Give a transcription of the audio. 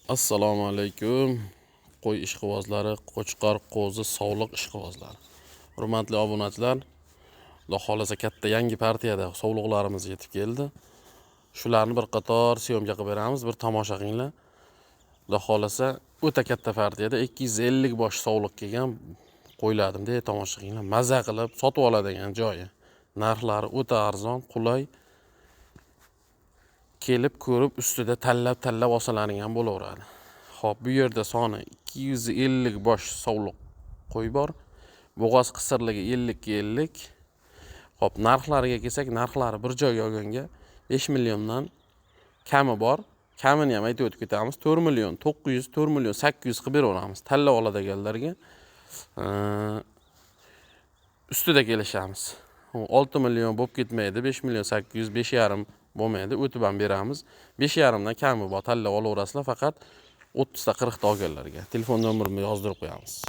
Assalomu alaykum, qo'y ishqibozlari, qo'chqor, qo'zi, sovliq ishqibozlari. Hurmatli obunachilar, Xudo xohlasa katta yangi partiyada sovliqlarimiz yetib keldi. Shularni bir qator syomka qilib beramiz, bir tomosha qilinglar. Xudo xohlasa o'ta katta partiyada 250 bosh sovliq kelgan qo'ylardim, de tomosha qilinglar. Maza qilib sotib oladigan joyi. Narxlari o'ta arzon, qulay. Kelib ko'rib ustida tanlab-tanlab olsalaring ham bo'laveradi. Xo'p, bu yerda soni 250 bosh sovliq qo'y bor. Bo'g'oz qisirligi 50 ga 50. Xo'p, narxlariga kelsak, narxlari bir joyga olganga 5 milliondan kami bor. Kamini ham aytib o'tib ketamiz. 4 million 900, 4 million 800 qilib beraveramiz. Tanlab oladiganlarga ustida kelishamiz. 6 million bo'lib ketmaydi, 5 million 800, 5,5 bo'lmaydi, o'tib ham beramiz. 5,5 dan kami bor, tanlab olaverasizlar, faqat 30 ta 40 ta olganlarga. Telefon nomerimni yozdirib qo'yamiz.